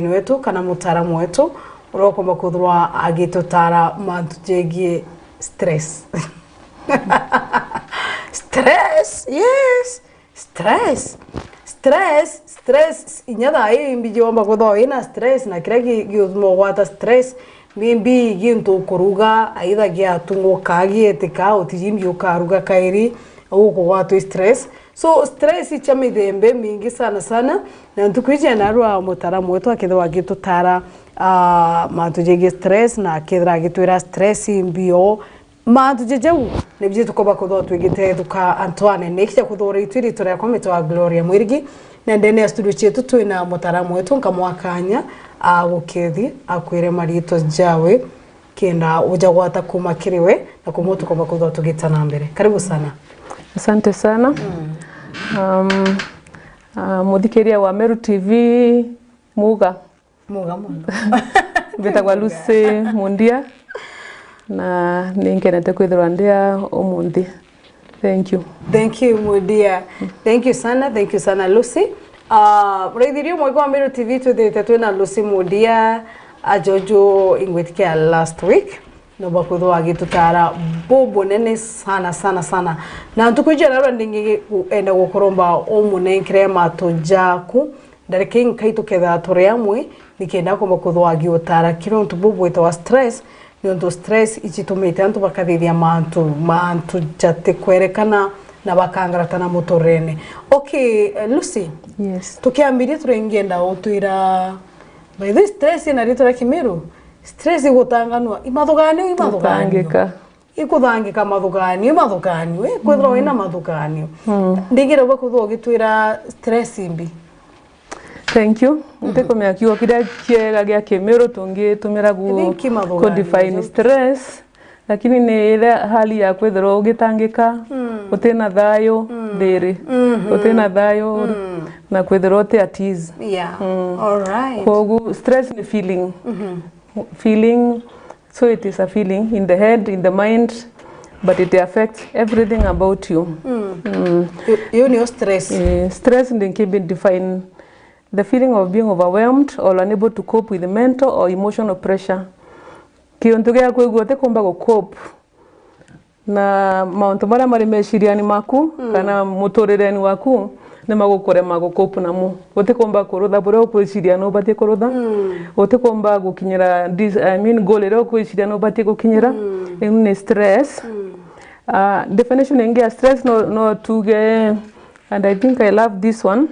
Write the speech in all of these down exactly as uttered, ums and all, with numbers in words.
wetu kana mutaaramu wetu uria ukomba kwithirwa agitutaara mantu jegie stress. Stress, yes. Stress. Stress, stress. Inya thaa ii mbiji womba kwithirwa wina stress, na kiria gi-, giutuma ugwata stress, maybe gintu ukuruga, either giatung'uka, gietika, utiji mbi ukaruga kairi, ukugwatwa i stress. So, stress icia mithemba imingi sana sana, na ntuku iji narua mutaaramu wetu akethirwa agitutaara, ah, mantu jegie stress, na akethira agitwira stress i mbio, mantu ja jau nibio tukoba kwithirwa twigitethuka antu anene. Ikija kwithirwa itu ritwa riakwa mbitwa Gloria Mwirigi, na ndene ya studio cietu twina mutaaramu wetu nkamwakanya agukethi akwire mariitwa jawe kenda ujagwata kuma kiri we, na kumwe tukoba kwithirwa tugita na mbere. Karibu sana. Asante sana. Um, uh, muthikiria wa Meru T V, muga. Muga mono. Mbitagwa Lucy Mundia, na ni nkenete kwithirwa ndia umunthi. Thank you. Thank you, Mudia. Thank you sana, thank you sana, Lucy. Ah, muraithiria mwega wa Meru T V, twithirite twina Lucy Mudia, ajojo ingwitikia last week. No bakwithirwa agitutaara bubunene sana, sana, sana. Na ntuku iji narua ndingi enda gukuromba umunenkere mato jaku, ndareke nkai tukethira turi amwe, nikenda akomba kwithirwa agiutaara kiri untu buu bwitagwa stress, niuntu stress icitumite antu bakathithia mantu, mantu jatikwerekana na bakangaratana muturene. Okay, eh, Lucy, yes, tukiambiria turingienda utwira, by the way, stress ina ritwa ria Kimiru, stress igutanganua, imathuganio, imathuganio. Guthangika. Ikuthangika mathuganio, imathuganio, eh, kwithirwa wina mathuganio. Ndingire uba kwithirwa ugitwira stress imbi. Thank you. Ntikumenya kiugo kiria kiega gia Kimiru tungitumira gu-, I think ki mathuganio ku define stress, lakini ni ile hali ya kwithirwa ugitangika, utina thayo, thiri, utina thayo, na kwithirwa uti at ease. Yeah. All right. Kogu stress ni feeling. Feeling, so it is a feeling in the head, in the mind, but it affects everything about you. Yu, yu niyo stress. Eh, stress ndio ingi define the feeling of being overwhelmed or unable to cope with mental or emotional pressure. Kiuntu gia kwigua utikumba gu cope na mauntu maria mari meciriani maku, kana muturireni waku, ni magukurema gu cope namo. Utikumba kurutha buria ukwiciria ni ubatie kurutha. Utikumba gukinyira dis-, I mean, goal iria ukwiciria ni ubatie gukinyira. Riu ni stress. Ah, definition ingi ya stress no, no tuge, and I think I love this one.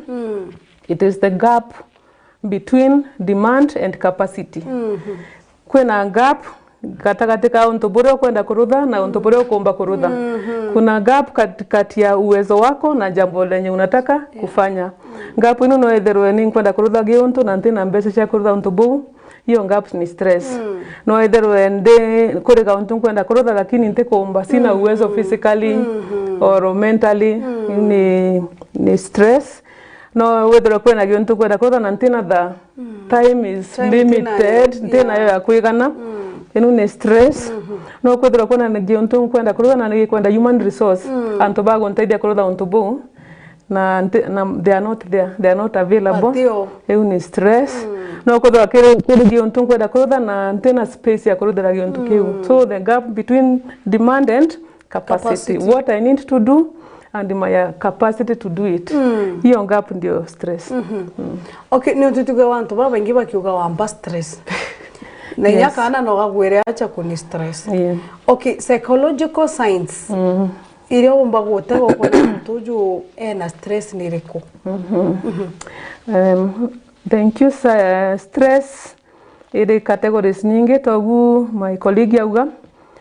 It is the gap between demand and capacity. Kwina gap gatagati ka untu buria ukwenda kurutha na untu buria ukumba kurutha. Kuna gap kat-, kati ya uwezo wako na jambo lenye unataka kufanya. Gap inu no ethirwe ni nkwenda kurutha giuntu na ntina mbeca cia kurutha untu buu, hiyo gap ni stress. No ethirwe ndi kuri gauntu nkwenda kurutha lakini ntikumba, sina uwezo physically or mentally, ni, ni stress. No withirwe kwina giuntu nkwenda kurutha na ntina thaa. Time is limited, ntina yo ya kwigana. Inu ni stress. No kwithirwa kwina giuntu nkwenda kurutha na nigikwenda human resource, antu ba gunteithia kurutha untu buu, na nti-, na they are not there, they are not available. Iu ni stress. No kwithirwa kiri, kiri giuntu nkwenda kurutha na ntina space ya kuruthira giuntu kiu. So the gap between demand and capacity. Capacity. What I need to do and my, uh, capacity to do it. Hiyo gap ndio stress. Okay, ni ututuge wa antu babaingi bakiuga wamba stress. Na inya, yes, kana no gagwire acha kuni stress. Yeah. Okay, psychological signs iria umba gutega ukona muntu uju ena stress ni iriku? Um, thank you, sir. Stress iri categories nyingi, togu my colleague auga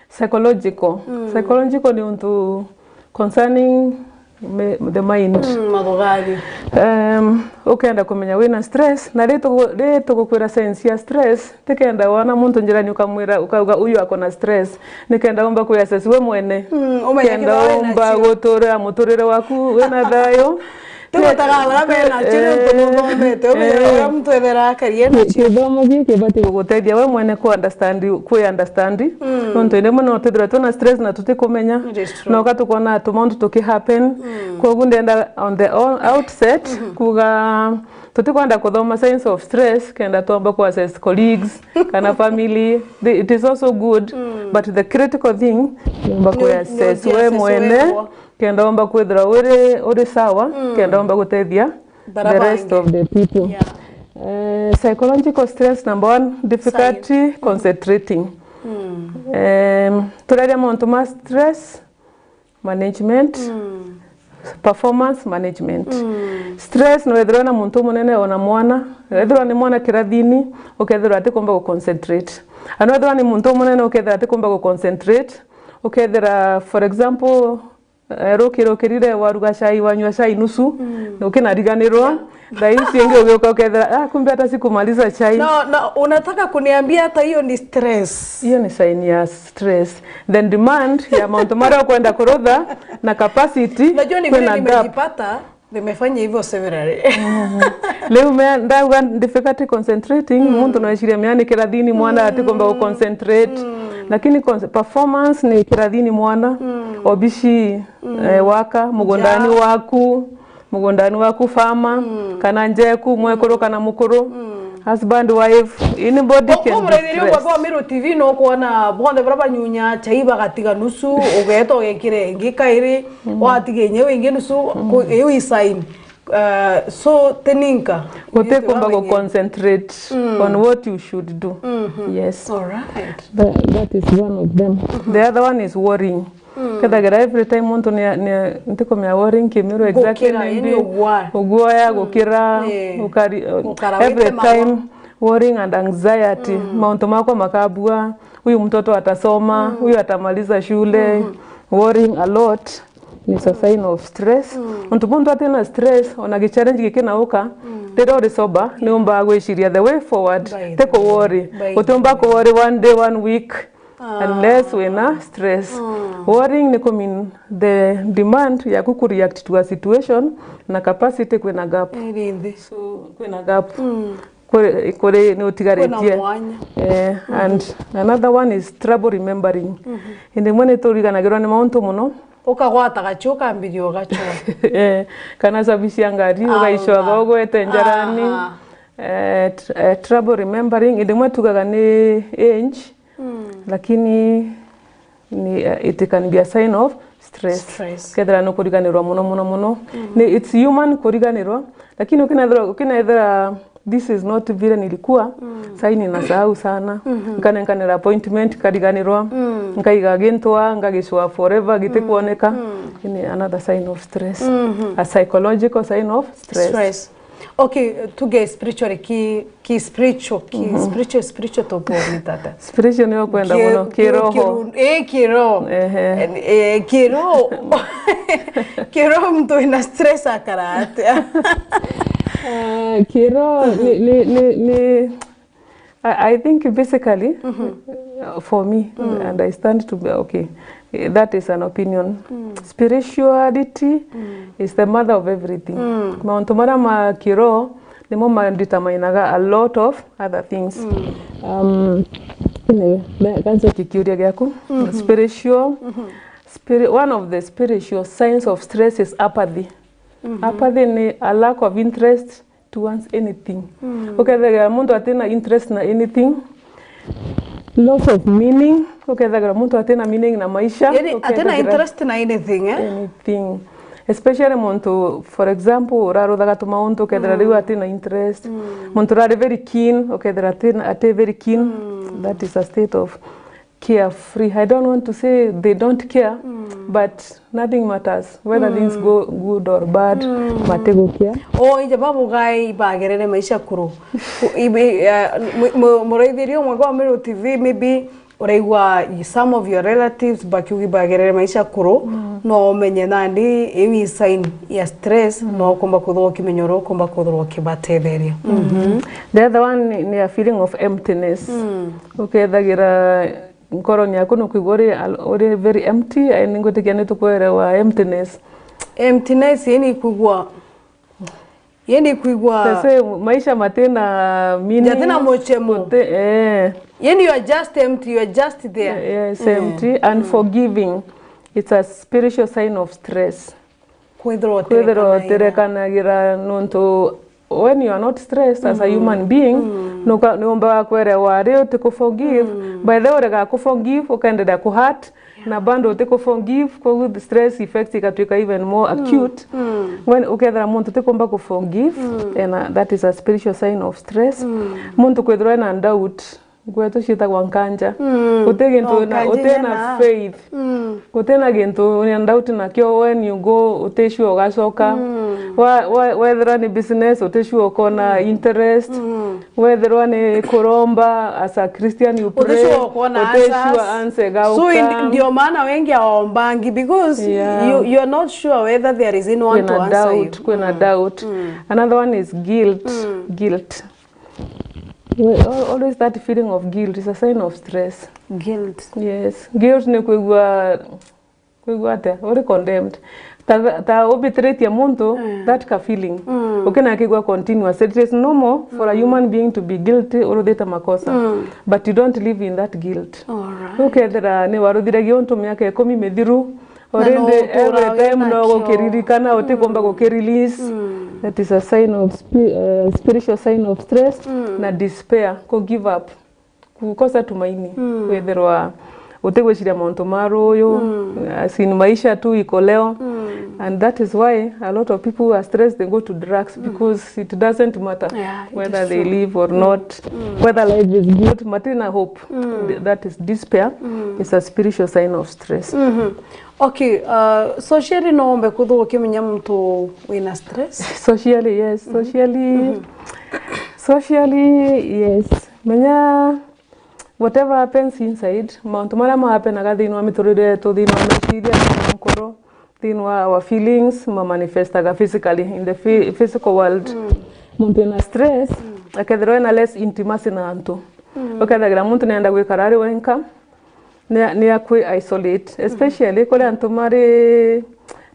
psychological. Psychological ni untu concerning me-, the mind. Mathuganio. Um, ukenda kumenya wina stress, na ri tugu-, ri tugukwira signs ya stress, tikenda wona muntu njirani ukamwira, ukauga, "Uyu ako na stress." Nikenda umba kwi assess we mwene. Kenda umba guturira muturire waku wina thayo. Tugutaga bara bena cio ni untu nuthomete, umenye uria muntu ethera akari ena cio. Githomo giki kibati gugutethia we mwene ku understand, kwi understand. Nontu indi mwe no twithirwa twina stress na tutikumenya. It is true. Noka tukona tu mauntu tuki happen. Koguo ndenda on the o-, outset kuga tutikwenda kuthoma signs of stress kenda twamba ku assess colleagues kana family. The, it is also good, but the critical thing ni umba ku assess we mwene. Kenda omba kwithirwa uri, uri sawa, kenda omba gutethia the rest of the people. Eh, psychological stress, number one, difficulty concentrating. Em, turaria mauntu ma stress management, performance management. Stress no wethirwa na muntu munene ona mwana, wethirwa ni mwana kirathini, ukethirwa atikumba gu concentrate. Ana wethirwa ni muntu munene ukethirwa atikumba gu concentrate, ukethira, for example, Eh, rukiri ukirire waruga chai, wanyua chai nusu, ukinariganirwa. Thaa ici ingi ugiuka ukethira, ah, kumbe hata sikumaliza chai. No, no, unataka kuniambia hata hiyo ni stress? Hiyo ni sign ya stress. The demand ya mauntu maria ukwenda kurutha na capacity. Najua ni vile kwina gap. Nimejipata, nimefanya hivyo severally. Riu me, ndauga difficulty concentrating, muntu no eciria mea ni kirathini mwana atikumba gu concentrate. Lakini con-, performance ni kirathini mwana, obici, eh, waka, mugundani waku, mugundani waku farmer, kana njeku, mwekuru kana mukuru, husband, wife, anybody can be stressed. Muraithiria gwa Miru T V no kwona bonthe baria banyunya chai bagatiga nusu, ugeeta ugekira ingi kairi, watiga inya iu ingi nusu, ku-, iu i sign. Uh, so, teninka. Utikumba gu concentrate on what you should do. Yes. All right. That, that is one of them. The other one is worrying. Kethagira every time muntu ni, ni, ntikumenya worrying kimiru exactly. Gukira, yani maybe uguoya. Uguoya, gukira, ukari-, uh, every time worrying and anxiety. Mauntu makwa makabua, huyu mtoto atasoma, huyu atamaliza shule. Worrying a lot is a sign of stress. Untu muntu atina stress, ona gichallenge gikinauka, riria uri sober, ni umbaga gwiciria the way forward, ti ku worry. Utiumba ku worry one day, one week, unless wina stress. Worrying ni ku mean the demand yaku ku react to a situation na capacity kwina gap. So, kwina gap. Kuri, kuri ni utigaritie. Kwina mwanya. Eh, and another one is trouble remembering. Indi imwe ni turiganagirwa ni mauntu muno. Ukagwata gachu, ukambiria ugachwa. Eh, kana cabi cia ngari, ugaicwa tho ugwete njarani. Eh, tr-, eh, trouble remembering, indi imwe tugaga ni age, lakini ni, eh, it can be a sign of stress. Stress. Kethira ni ukuriganirwa muno, muno, muno. Ni, it's human kuriganirwa, lakini ukinethira, ukinethira this is not vile nilikuwa, sai ninasahau sana. Nkanenkanira appointment, nkariganirwa, nkaiga gintua, ngagicwa forever, gitikwoneka. Ni another sign of stress. A psychological sign of stress. Stress. Okay, tuge spiritually, ki, ki spiritual, ki spiritual, spiritual tukwonita ata? Spiritual niyo kwenda muno, ki-, kiroho. Kiru-, eh, kiroho. Ehe. Eh, kiroho. Kiroho mtu ina stress akara atia? Eh, kiroho ni, ni, ni, ni, I, I think basically, uh, for me, and I stand to be, okay, eh, that is an opinion. Spirituality is the mother of everything. Mauntu maria ma kiroho nimo ma determinaga a lot of other things. Um, anyway, kanza kikiuria giaku, spiritual, spiri-, one of the spiritual signs of stress is apathy. Apathy ni a lack of interest towards anything. Ukethagira muntu atina interest na anything. Loss of meaning, ukethagira muntu atina meaning na maisha. Yani, atina interest na anything, eh? Anything. Especially muntu, for example, uraruthaga tumauntu, ukethira riu atina interest. Muntu urari very keen, ukethira atina, ati very keen. That is a state of carefree. I don't want to say they don't care, but nothing matters. Whether things go good or bad, matigukia. O ija babugai bagerere maisha kuru. Ku-, ibe, eh, mu-, mu-, muraithiria umwe kwa Meru T V, maybe uraigua some of your relatives bakiugi bagerere maisha kuru, no umenye nandi iu i sign ya stress, no ukumba kuthirwa ukimenya uria ukumba kuthirwa ukibatetheria. The other one ni, ni a feeling of emptiness. Ukethagira nkoroni yaku nukwigua uri al-, uri very empty, ai ningwitikia nitukwerewa emptiness. Emptiness, yani kwigua Yendi kwigua the same, maisha matina meaning. Jatina muchemo. Gute-, eh. Yendi you are just empty, you are just there. Yes, empty and forgiving. It's a spiritual sign of stress. Kwithirwa utirekanagira. Kwithirwa utirekanagira nontu when you are not stressed as a human being, nuka-, niumbaga kwerewa ri uti ku forgive. By the way, urega ku forgive, ukaendelea ku hurt, na bado uti ku forgive, koguo the stress effect ikatuika even more acute. When ukethira muntu utikumba ku forgive, and, uh, that is a spiritual sign of stress. Muntu kwithirwa ena doubt, Ngwetu ciitagwa nkanja. Guti gintu wina, utina faith. Gutina gintu wina doubt nakio, when you go, uti sure ugacoka. Wa-, wa-, wethirwa ni business, uti sure ukona interest. Wethirwa ni kuromba, as a Christian you pray, uti sure ukona answers. Uti sure answer igauka. So, in-, ndio maana wengi aombangi, because you, you are not sure whether there is anyone to answer you. Kwina doubt, kwina doubt. Another one is guilt. Guilt. We-, al-, always that feeling of guilt is a sign of stress. Guilt. Yes. Guilt ni kwigua, kwigua atia? Uri condemned. Ta, ta ubitiritie muntu, that ka feeling. Ukina kigua continuous. It is normal for a human being to be guilty, uruthite makosa. But you don't live in that guilt. All right. Ukethira ni waruthiragia untu miaka ikumi mithiru, already every time no gukiririkana, utikumba gukirelease. That is a sign of spi-, uh, spiritual sign of stress na despair, ku give up, kukosa tumaini, kwithirwa utigwiciria mauntu ma ruyu, as in maisha tu iko leo. And that is why a lot of people who are stressed, they go to drugs because it doesn't matter whether they live or not, whether life is good, matina hope. Th-, that is despair, is a spiritual sign of stress. Okay, uh, socially no umbe kwithirwa ukimenya muntu wina stress? Socially, yes. Socially, socially, yes. Menya whatever happens inside, mauntu maria mahapenaga thiini wa miturire yetu, thiini wa meciria, thiini wa nkoro, thiini wa our feelings, ma manifestaga physically in the phy-, physical world. Muntu wina stress, akethirwa ena less intimacy na antu. Ukethagira muntu nienda gwikara ari wenka, ni, ni akwi isolate, especially kuri antu mari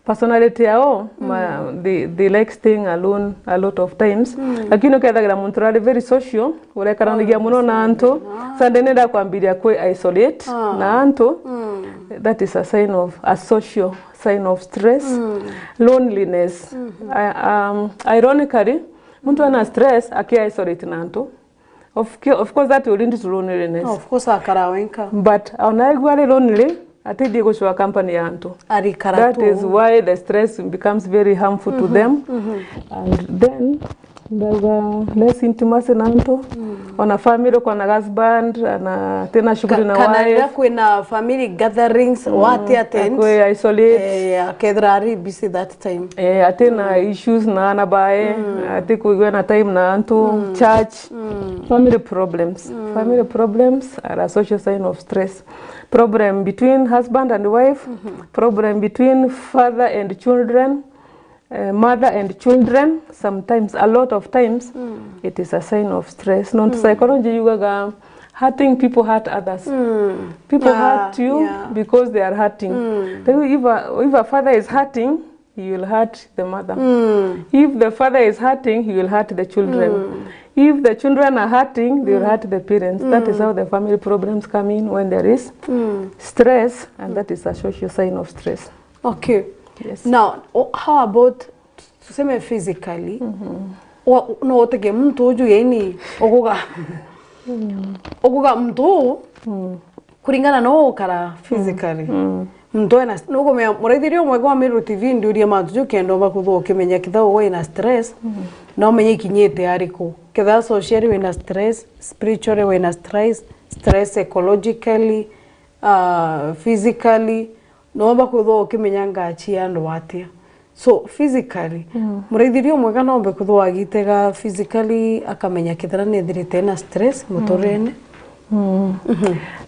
personality yao, ma, they, they like staying alone a lot of times. Lakini ukethagira muntu urari very social, urekaranagia muno na antu, Sunday nenda kwambiria kwi isolate na antu, that is a sign of a social sign of stress. Loneliness. I, um, ironically, muntu ena stress aki isolate na antu. Of ki-, of course, that will lead to loneliness. Of course, akara wenka. But ona aigua ari lonely, atithii gucua company ya antu. Arikara tu. That is why the stress becomes very harmful to them. And then, ndauga less intimacy na antu. Ona family, ukona husband, ana, atina shughuli na wife. Kana riria kwina family gatherings, wati attend. Akwi isolate. Eh, akethira ari busy that time. Eh, atina issues na ana bae, ati kuigua na time na antu, church, family problems. Family problems are a social sign of stress. Problem between husband and wife, problem between father and children, eh, mother and children, sometimes, a lot of times, it is a sign of stress. Nontu psychology yugaga, hurting people hurt others. People hurt you because they are hurting. Riu if a, if a father is hurting, he will hurt the mother. If the father is hurting, he will hurt the children. If the children are hurting, they will hurt the parents. That is how the family problems come in, when there is stress, and that is a social sign of stress. Okay. Yes. Now, o-, how about, tuseme, physically? Wa-, no utege muntu uju, yani, ukuga, ukuga muntu uu, kuringana no ukara physically. Muntu ena, nukumenya, muraithiria umwe kwa Meru T V, ndiurie mantu ju kenda umba kuthwa ukimenya kethira we wina stress, na umenye ikinyite ariku. Kethira socially wina stress, spiritually wina stress, stress psychologically, ah, physically, noomba kwithwa ukimenya ngachi ya andu atia. So, physically, muraithiria umwega noombe kwithwa agitega physically, akamenya kethira nethirite ena stress muturene.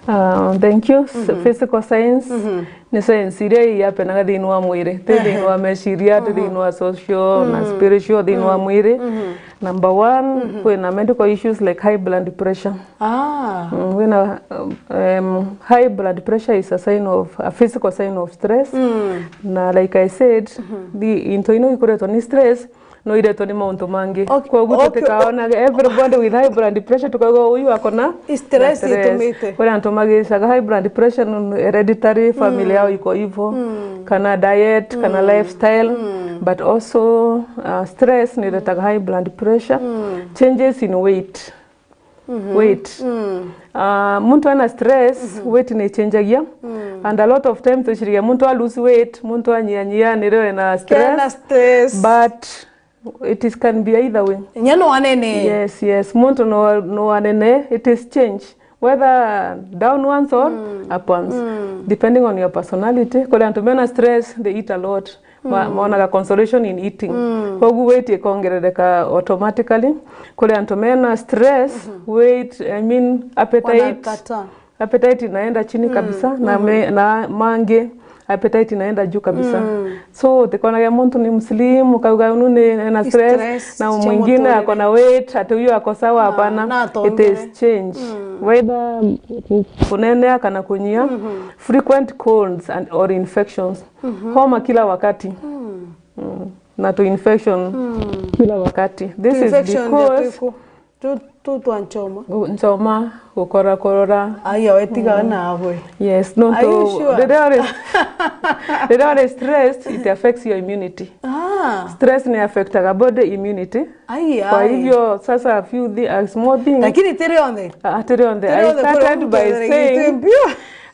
Ah, thank you. S-, physical science ni science iria ihapenaga thiini wa mwiri, ti thiini wa meciria, ti thiini wa social na spiritual, thiini wa mwiri. Number one, kwina medical issues like high blood pressure. Ah. Mm, wina, um, high blood pressure is a sign of, a physical sign of stress. Na like I said, the, into ino ikuretwa ni stress, no iretwe ni mauntu mangi. Okay, koguo okay, tutikaonage everybody with high blood pressure tukauga uyu akona stress na stress itumite. Kuri antu magicaga high blood pressure ni hereditary, family yao iko hivyo, kana diet, kana lifestyle, but also uh, stress ni iretaga high blood pressure. Changes in weight. Weight. Uh, muntu ena stress, weight ni ichenjagia. And a lot of times tuciragia muntu a lose weight, muntu anyianyia nirio ena stress. Kena stress. But it is, can be either way. Nya no anene. Yes, yes. Muntu no, no anene, it is change. Whether downwards or upwards, depending on your personality. Kuri antu mena stress, they eat a lot. Ma-, maonaga consolation in eating. Koguo weight ikongerereka automatically. Kuri antu mena stress, weight, I mean, appetite, wanakata, appetite inaenda chini kabisa, na, me, na mangi, appetite inaenda juu kabisa. So, tikonaga muntu ni mslim, ukauga unu ni ena stress, stress, na mwingine ako na weight, ati huyo ako sawa, hapana. It is change. Whether ku-, kunenea kana kunyia, frequent colds and, or infections. Homa kila wakati. Mm. Na tu infection kila wakati. This is because tu, tu twa nchoma. Nchoma, gukora korora. Aya, wetiga na abwe. Yes, no. Are you sure? Riria uri, riria uri stressed, it affects your immunity. Ah. Stress ni affectaga body immunity. Ai, kwa hivyo sasa a few thi-, a small thing. Lakini ti rionthe. Ah, ti rionthe. I started by saying,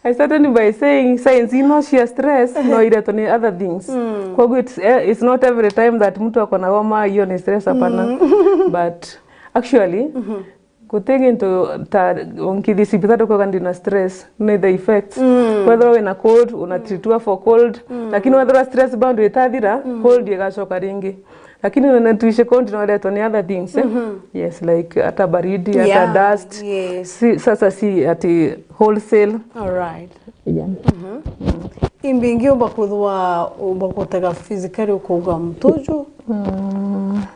I started by saying signs ino cia stress no iretwe ni other things. Koguo it's, eh, it's not every time that mtu ako na homa hiyo ni stress, hapana. But actually, guti gintu ta unkithi cibitari kuga ndina stress, ni the effects. Whether wina cold, unatreatiwa for cold, lakini whether stress bado itathira, cold igacoka ringi. Lakini na tuishe cold no iretwe ni other things, eh? Yes, like hata baridi, hata dust. Yes. Si, sasa si ati wholesale. All right. Yeah. Imbingi umba kuthwa, umba kutega physically ukauga mtuju.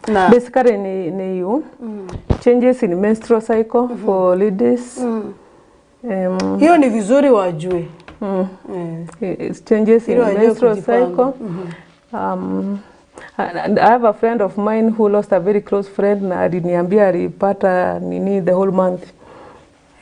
Na basically ni, ni you. Changes in menstrual cycle for ladies. Um, hiyo ni vizuri wajue. Eh. It's changes in menstrual cycle. Um, and I have a friend of mine who lost a very close friend na aliniambia alipata nini the whole month.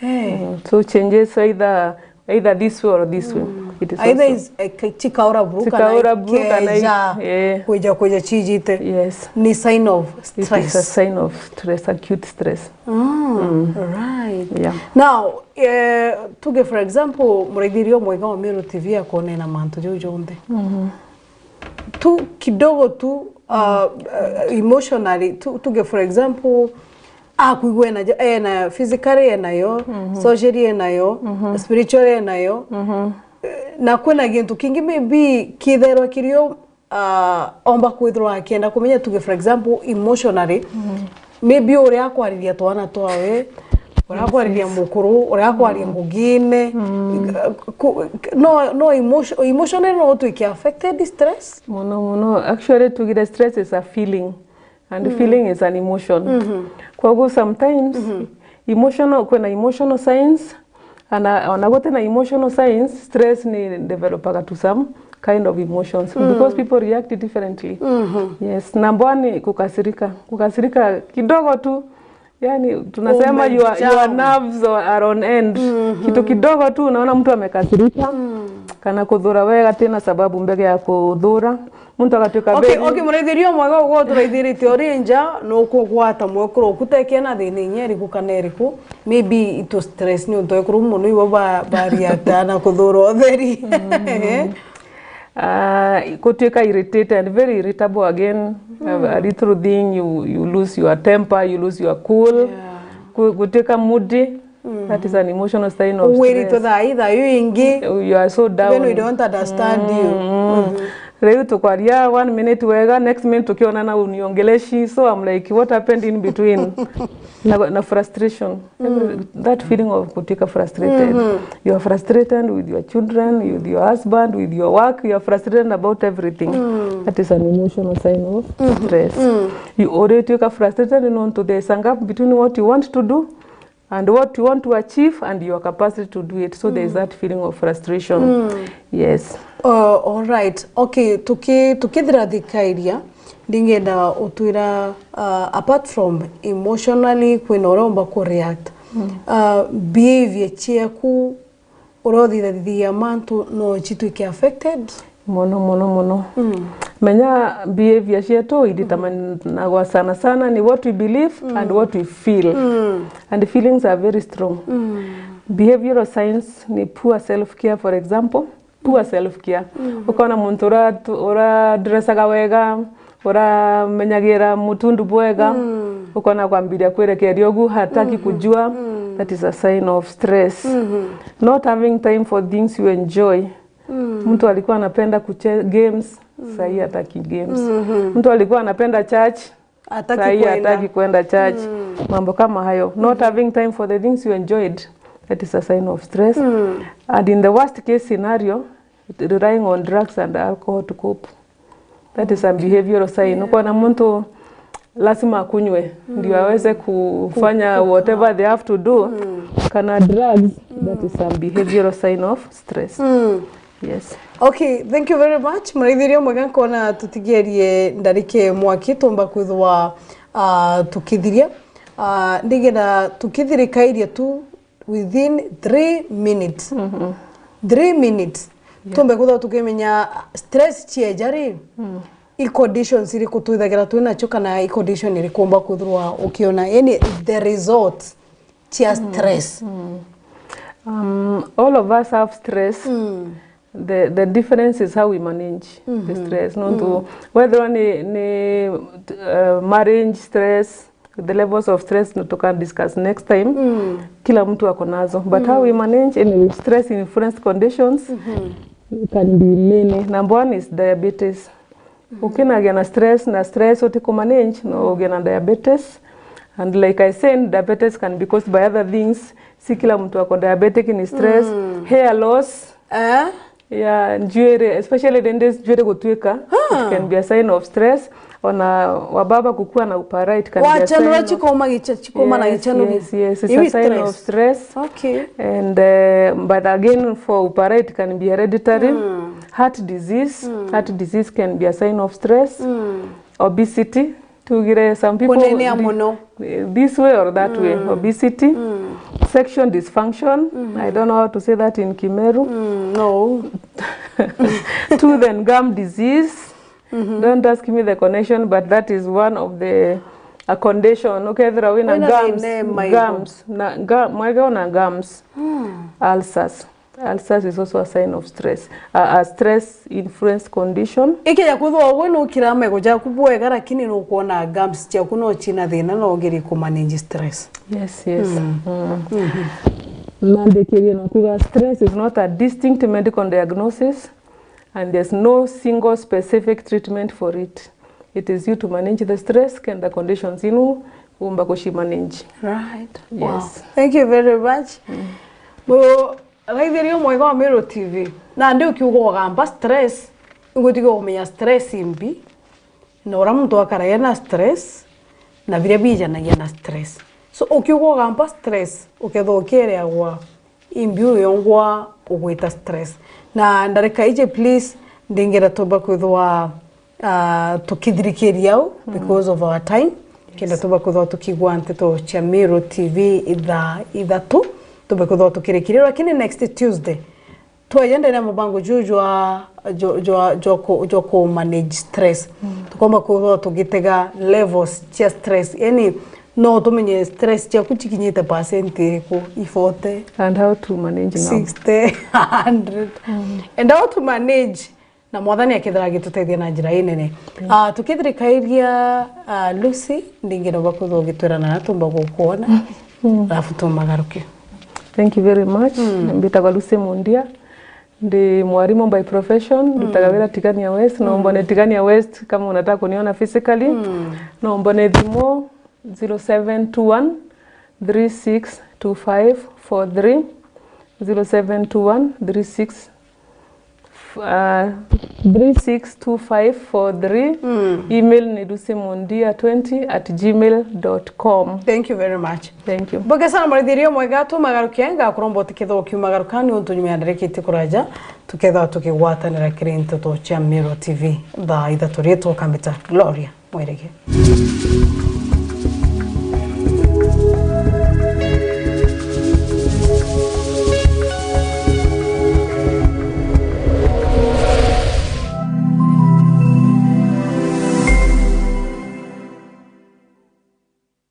Eh. So changes either, either this way or this way. It is either also is, eh, ke-, chikaura buru kana chikaura buru kana keja, eh, kuja, kuja chijite. Yes. Ni sign of stress. It is a sign of stress, acute stress. Right. Yeah. Now, eh, tuge for example, muraithiria umwega wa Meru T V akonena mantu jau jonthe. Tu kidogo tu, uh, uh, emotionally, tu, tuge for example, akwigua ena, ena physically enayo, socially enayo, spiritually enayo. Eh, na kwina gintu kingi maybe kitherwa kirio, uh, omba kwithirwa akienda kumenya, tuge for example, emotionally, maybe uria akwariria twana twawe, uria akwariria mukuru, uria akwaria ngugine. Ku-, no, no emotion, emotionally no utwike affected, stress. Muno, muno. Actually, tugire stress is a feeling. And feeling is an emotion. Koguo sometimes, emotional, kwina emotional signs, ana, ona gutina emotional signs, stress ni developaga to some kind of emotions because people react differently. Yes, number one ni kukasirika. Kukasirika kidogo tu, yani tunasema your, your nerves are on end. Kitu kidogo tu unaona mtu amekasirika, kana kuthura wega tina sababu mbega ya kuthura. Muntu agatuika okay, very okay, muraithiria mwega ugo turaithirite uri nja, no kugwata mwekuru uku tekena thina inya iriku kana iriku, maybe itu stress ni untu ekuru muno ibo ba, ba react na kuthura utheri. Ah, gutuika irritated, very irritable again. A, a little thing, you, you lose your temper, you lose your cool. Yeah. Gu-, gutuika moody. That is an emotional sign of stress. Uwiritwe thaa ii, thaa yu ingi. You are so down. Even we don't understand you. Riu tukwaria one minute wega, next minute tukionana uniongeleshi. So I'm like, what happened in between? Na, na frustration. Every, that feeling of kutika frustrated. You are frustrated with your children, with your husband, with your work. You are frustrated about everything. That is an emotional sign of stress. You already tuika frustrated nontu there is a gap between what you want to do and what you want to achieve and your capacity to do it. So there is that feeling of frustration. Yes. Uh, all right. Okay, tuki-, tukithira thikairia, Ndingenda utwira, uh, apart from emotionally, kwina uria umba ku react. Uh, behavior ciaku, uria uthithagia mantu no citwike affected? Mono, mono, mono. Menya behavior cietu iritamanagwa sana sana ni what we believe and what we feel. And feelings are very strong. Behavioral signs ni poor self care, for example. Poor self care. Ukona muntu ura, ura dressaga wega, uramenyagira mutundu bwega, ukona kwambiria kwirekeria ugu, hataki kujua, that is a sign of stress. Not having time for things you enjoy. Mtu alikuwa anapenda kuche games, sahi hataki games. Mtu alikuwa anapenda church, hataki sahi kwenda. Hataki kwenda church. Mambo kama hayo. Not having time for the things you enjoyed, that is a sign of stress. And in the worst case scenario, relying on drugs and alcohol to cope. That is a behavioral sign. Ukona muntu lazima akunywe ndio aweze kufanya whatever they have to do. Kana drugs, that is a behavioral sign of stress. Yes. Okay, thank you very much. Muraithiria mwega, nkona tutigerie ndarike mwaki tumba kwithwa, uh, tukithiria. Uh, ndigenda tukithirikairia tu within three minutes. Three minutes. Tumbe kwithwa tukimenya stress cieja ri, i conditions iriku twithagira twinacio, kana i condition iriku umba kwithirwa ukiona, yani the result cia stress. Um, all of us have stress. The, the difference is how we manage the stress. Nontu wethirwa ni, ni uh, marriage stress, the levels of stress no tuka discuss next time. Kila mtu ako nazo, but how we manage, anyway, stress influence conditions can be many. Number one is diabetes. Ukinagia na stress, na stress utikumanage, no ugie na diabetes. And like I said, diabetes can be caused by other things. Si kila mtu ako diabetic ni stress. Hair loss. Eh? Yeah, njuiri, especially ndendi njuiri gutuika, it can be a sign of stress. Ona wababa kukua na uparite can be a sign of... Wachanura chikoma gicha, chikoma na gichanu gi-, yes, yes, it's a sign of stress. Okay. And, uh, but again, for uparite can be hereditary. Heart disease, heart disease can be a sign of stress. Obesity, tugire some people kunenea muno, this way or that way. Obesity, sexual dysfunction. I don't know how to say that in Kimeru. No. Tooth and gum disease. Don't ask me the connection, but that is one of the, a condition. Ukethira wina gums, gums, na ga-, mwege ona gums. Ulcers. Ulcers is also a sign of stress, a, a stress influence condition. Ikeja kwithwa ugwe nukira mego jaku bwega, lakini nukwona gums ciaku no cina thina, no ugeri ku manage stress. Yes, yes. Mandikirie na kuga stress is not a distinct medical diagnosis and there's no single specific treatment for it. It is you to manage the stress kenda conditions inu umba kushi manage. Right. Wow. Yes. Thank you very much. Mu-, Raithiria umwega wa Meru T V. Nandi ukiuga ugamba stress, ingutiga umenya stress imbi, na uria muntu akaragia na stress, na biria bijanagia na stress. So, ukiuga ugamba stress, ukethwa ukiereagwa imbi uyongwa ugwita stress. Na ndarika iji, please, ndingira tumba kwithwa ah, tukithirikiria au because of our time. Kenda tuba kwithwa tukigua nteto cia Meru T V ithaa ithatu, tuba kwithwa tukirikiria, lakini next Tuesday, twaja ndene ya mubango juu jwa, jwa, jwa, jwa ku, jwa ku manage stress. Tukomba kwithwa tugitega levels cia stress. Yani, no tumenye stress ciaku cikinyite percent iriku, i forty, and how to manage now, sixty, hundred. And how to manage. Na Mwathani akethira agitutethia na njira inene. Ah, tukithirikairia, ah, Lucy, ndingi no bakwithwa ugitwira na tumba gukwona. Alafu tumagaruke. Thank you very much. Mbitagwa Lucy Mundia. Ndi mwarimu by profession, ndutaga wira Tigania West. No mbone Tigania West kama unataka kuniona physically. No mbone thimu, zero seven two one three six two five four three, zero seven two one three six Uh, three six two five four three. Mm. Email ni lucymundia twenty at gmail dot com. Thank you very much. Thank you. Mbuge sana murithirio mwega, tumagaruke, ngakuromba utikethwa ukiumagaruka ni untu nyuma ya ndarika itikuraja tukethwa tukigwatanira kiri nteto cia Meru T V thaa ithatu. Riitwa ukambita Gloria Mwirigi.